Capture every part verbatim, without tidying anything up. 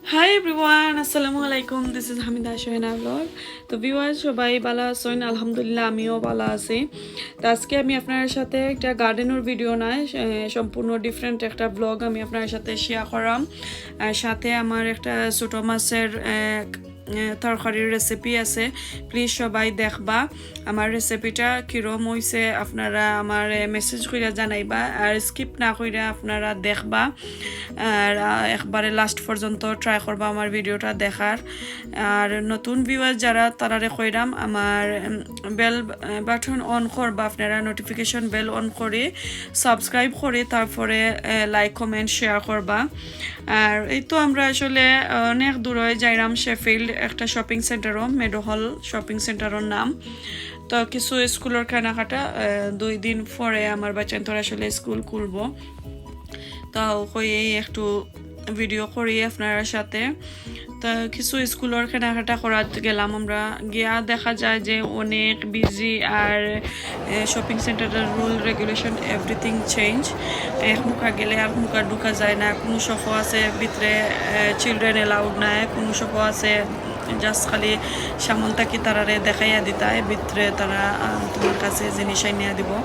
Hi everyone, আসসালামু আলাইকুম। This is Hamida Sohena ব্লগ। তো ভিউয়ার্স, সবাই ভালা আছইন? আলহামদুলিল্লাহ, আমিও ভালা আছি। তো আজকে আমি আপনার সাথে একটা গার্ডেনর ভিডিও নায়, এ, সম্পূর্ণ ডিফারেন্ট একটা ব্লগ আমি আপনার সাথে শেয়ার করাম। আর সাথে আমার একটা ছোটো মাছের, এ, এ, তরকারির রেসিপি আছে, প্লিজ সবাই দেখবা। আমার রেসিপিটা কিরম অইছে আপনারা আমারে মেসেজ কইরা জানাইবা, আর স্কিপ না কইরা আপনারা দেখবা, আর, আ, একবারে লাস্ট পর্যন্ত ট্রাই করবা আমার ভিডিওটা দেখার। আর নতুন ভিউয়ার যারা, তারারে কইরাম আমার, উম, বেল, আ, বাটন অন করবা আপনারা, নোটিফিকেশন বেল অন করি, সাবস্ক্রাইব করি, তারপরে, এ, লাইক, কমেন্ট, শেয়ার করবা। আর এই তো আমরা আসলে, আ, অনেক দূরে যাইরাম, শেফিল্ড একটা শপিং সেন্টারও, মেডো হল শপিং সেন্টারর নাম। তো কিছু স্কুলর কেনাকাটা, আ, দুই দিন পরে আমার বাচ্চাইন্তর আসলে স্কুল খুলবো, তো কই এই একটু ভিডিও করি আপনার সাথে। তো কিছু স্কুলর কেনাকাটা করাত গেলাম আমরা, গিয়া দেখা যায় যে অনেক বিজি, আর, এ, শপিং সেন্টারর রুল রেগুলেশন এভরিথিং চেঞ্জ। এক মুখা গেলে আর মুখা ঢুকা যায় না, কোনো শপও আছে ভিতরে, এ, চিলড্রেন অ্যালাউড নাই, কোনো শপও আছে জাস্ট খালি সামান থাকি তারারে দেখাইয়া দিতায়, ভিতরে তারা, আ, তোমার কাছে জিনিস আনিয়া দিব।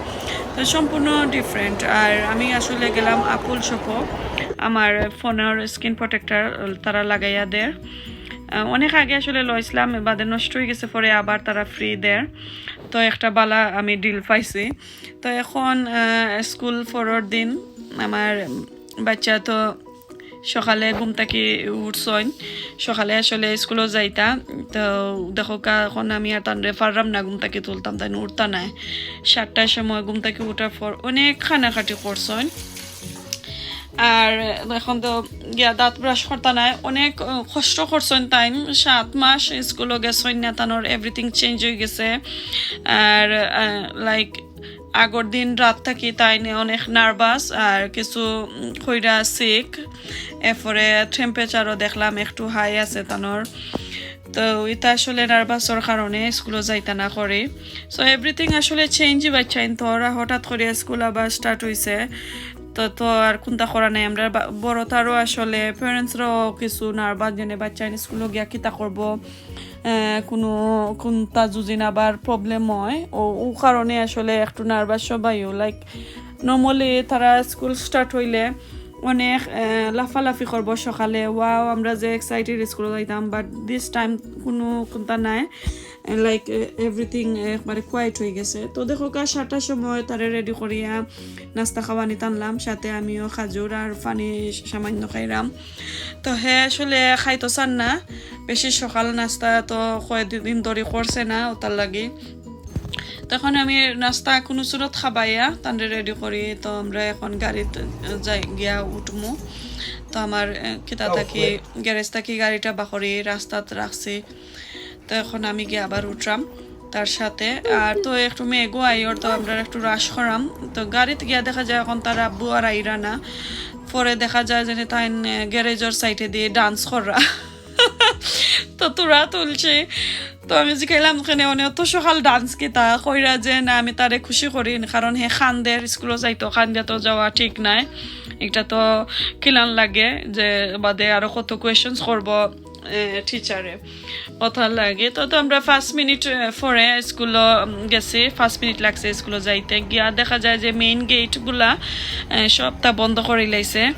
তো সম্পূর্ণ ডিফারেন্ট। আর আমি আসলে গেলাম অ্যাপল শপও, আমার ফোনর স্ক্রিন প্রোটেক্টর তারা লাগাইয়া দের। আ, অনেক আগে আসলে লইছিলাম, বাদে নষ্ট অই গেছে, পরে আবার তারা ফ্রি দের। তো একটা বালা আমি ডিল পাইছি। তো এখন, আ, স্কুল ফরর দিন, আমার বাচ্চা তো সকালে ঘুম থাকি উঠছইন, সকালে আসলে স্কুলও যাইতা। তো দেখো কা, এখন আমি আর তানরে পাররাম না ঘুম থাকি তুলতাম, তাইন উঠতা নায়। সাতটার সময় ঘুম থাকি উঠার পর অনেক কানাকাটি করছইন। আর এখন তো গিয়া দাঁত ব্রাশ করতা নায়, অনেক, আ, কষ্ট করছইন তাইন। সাত মাস স্কুলও গেছইন না, তানর এভরিথিং চেঞ্জ অই গেছে। আর, আ, লাইক, আগর দিন রাত থাকি তাইন অনেক নার্ভাস, আর কিছু, উম, কইরা সিক, এরপরে টেম্পারেচারও দেখলাম একটু হাই আছে তানর। তো ইতা আসলে নার্ভাসর কারণে স্কুলও যাইতা না করি। So এভরিথিং আসলে চেঞ্জই বাচ্চাইন্তর, হঠাৎ করি স্কুল আবার স্টার্ট অইছে। তো, তো আর কুনতা করা নাই, আমরা বা-, বড়তারও আসলে প্যারেন্টসরাও কিছু নার্ভাস, যেনে বাচ্চাইন স্কুলও গিয়া কিতা করবো, আহ, কুনু কুনতা যদি না আবার প্রবলেম হয়, ও, ও কারণে আসলে একটু নার্ভাস সবাইও। লাইক, নর্মালি তারা স্কুল স্টার্ট হইলে অনেক, আহ, লাফালাফি করবো সকালে, ওয়াও, আমরা যে এক্সাইটেড স্কুলে যাইতাম, বাট দিস টাইম কুনু কুনতা নাই। লাইক, এভরিথিং একবারে কোয়াইট হয়ে গেছে। তো দেখো কা, সাতটার সময় তারে রেডি করিয়া নাস্তা খাওয়ানি টানলাম, সাথে আমিও খাজুর আর পানি সামান্য খাইলাম। তো হে আসলে খাইতো চার না, বেশি সকাল নাস্তা তো কয়দিন ধরি করছে না, ওটার লাগি। তখন আমি নাস্তা কুনু সুরত খাবাইয়া তানরে রেডি করি, তো আমরা এখন গাড়িত যাই, গিয়া উঠমু। তো আমার, এ, কিতা থাকি, গ্যারেজ থাকি গাড়িটা বাকরি রাস্তাত রাখছি। তো এখন আমি গিয়া আবার উঠরাম তার সাথে। আর তো একটু মেঘও আইওর, তো আমরা একটু রাশ করাম। তো গাড়িত গিয়া দেখা যায় এখন তার আব্বু আর আইরা না। পরে দেখা যায় যে তাইন, এ, গ্যারেজর সাইডে দিয়ে ডান্স কররা। তো তোরা তুলছে। তো আমি জিকাইলাম, "কেনে অনে অত সকাল ডান্স কিতা?" কইরা যে, "না, আমি তারে খুশি করি, কারণ হে কান্দের, স্কুলো যাইতো, কান্দিয়া তো যাওয়া ঠিক নাই। এটা তো কিলান লাগে যে বাদে আরো কত কোয়েশ্চেন্স করবো, এ, টিচারে।" ওটার লাগি। তো, তো আমরা পাঁচ মিনিট, এ, পরে স্কুলো, উম, গেছি, পাঁচ মিনিট লাগছে স্কুলো যাইতে। গিয়া দেখা যায় যে মেইন গেটগুলা, এ, সবটা বন্ধ করি লাইছে।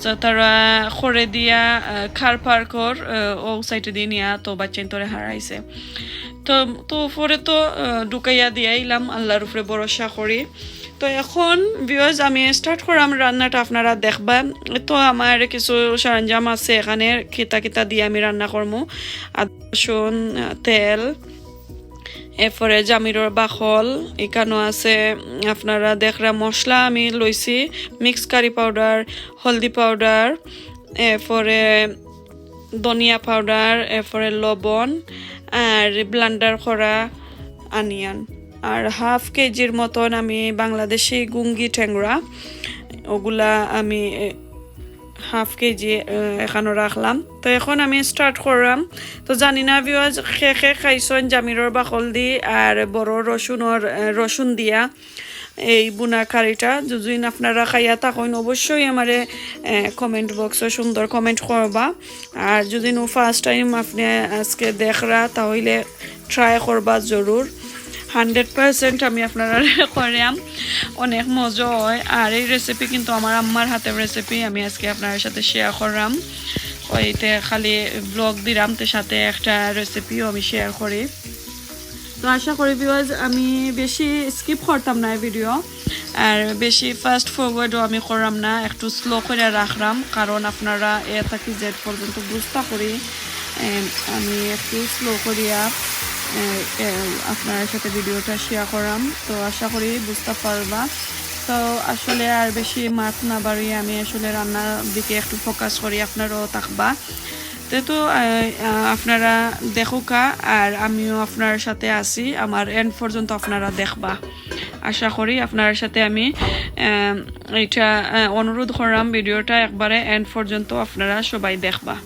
তো তারা করে দিয়া, এ, কার পার্কর, এ, ও সাইডে দিয়ে নিয়া তো বাচ্চাইন্তরে হারাইছে। তো, তো পরে তো, এ, ঢুকাইয়া দিয়া আইলাম, আল্লাহর উপরে ভরসা করি। তো এখন ভিউয়ার্স, আমি স্টার্ট করাম রান্নাটা, আপনারা দেখবা। তো আমার কিছু সরঞ্জাম আছে এখানে, কিতা কিতা দিয়ে আমি রান্না করমু। আদা, রসুন, তেল, এরপরে জামিরর বাকল, এখানো আছে আপনারা দেখরা মশলা আমি লইছি, মিক্স কারি পাউডার, হলদি পাউডার, এরপরে ধনিয়া পাউডার, এরপরে লবণ, আর ব্লেন্ডার করা অনিয়ন, আর হাফ কেজির মতন আমি বাংলাদেশি গুঙ্গি টেংরা, ওগুলা আমি, এ, হাফ কেজি, এ, এখানো রাখলাম। তো এখন আমি স্টার্ট করলাম। তো জানি না ভিউয়ার্স, কে কে খাইছইন জামিরর বাকল দি আর বড় রসুনর, এ, রসুন দিয়া। এই বুনা কারিটা। যদি আপনারা খাইয়া থাকইন, অবশ্যই আমারে, এ, comment box-ও সুন্দর comment করবা। আর যদি নু first time আপনে আজকে দেখরা, তাহলে try করবা জরুর। Hundred percent আমি আপনারারে কইরাম, অনেক মজা হয়। আর এই recipe কিন্তু আমার আম্মার হাতের recipe, আমি আজকে আপনারার সাথে share কররাম। ওইতে খালি vlog দিরাম, তে সাথে একটা recipe-ও আমি share করি। তো আশা করি viewers, আমি বেশি skip করতাম না এই video, আর বেশি fast forward-ও আমি কররাম না, একটু slow করিয়া রাখরাম, কারণ আপনারা A থাকি Z পর্যন্ত বুঝতা করি। এম, আমি একটু slow করিয়া, এ, এ, আপনারার সাথে video-টা share কররাম, তো আশা করি বুঝতা পারবা। তো আসলে আর বেশি মাত না বাড়িয়ে আমি আসলে রান্নার দিকে একটু focus করি, আপনারাও থাকবা। তে তো, আহ, আহ, আপনারা দেখুকা, আর আমিও আপনারার সাথে আছি, আমার end পর্যন্ত আপনারা দেখবা। আশা করি আপনারার সাথে আমি, আহ, এটা, আহ, অনুরোধ কররাম, video-টা একবারে end পর্যন্ত আপনারা সবাই দেখবা।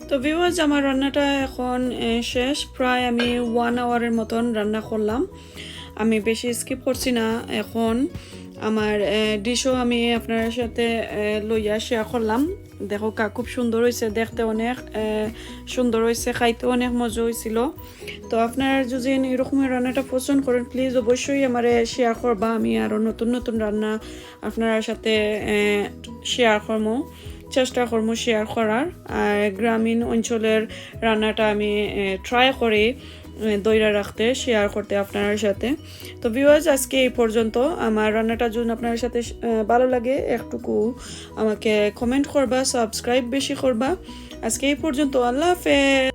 তো ভিউয়ার্স, আমার রান্নাটা এখন, এ, শেষ। প্রায় আমি ওয়ান আওয়ারের মতন রান্না করলাম। আমি বেশি স্কিপ করছি না। এখন আমার, এ, ডিশও আমি আপনার সাথে, এ, লইয়া শেয়ার করলাম। দেখো কা, খুব সুন্দর হইছে, দেখতে অনেক, এ, সুন্দর হইছে, খাইতে অনেক মজা হইছিল। তো আপনারা যদি এরকম রান্নাটা পছন্দ করেন, প্লিজ অবশ্যই আমারে শেয়ার করবা। আমি আরও নতুন নতুন রান্না আপনার সাথে, এ, শেয়ার করমু, চেষ্টা করমু শেয়ার করার। আর গ্রামীণ অঞ্চলের রান্নাটা আমি, এ, ট্রাই করি, এ, ধইরা রাখতে, শেয়ার করতে আপনার সাথে। তো ভিউয়ার্স, আজকে এই পর্যন্ত। আমার রান্নাটা যদি আপনার সাথে, এ, ভালো লাগে, একটুকু আমাকে কমেন্ট করবা, সাবস্ক্রাইব বেশি করবা। আজকে এই পর্যন্ত, আল্লাহ হাফেজ।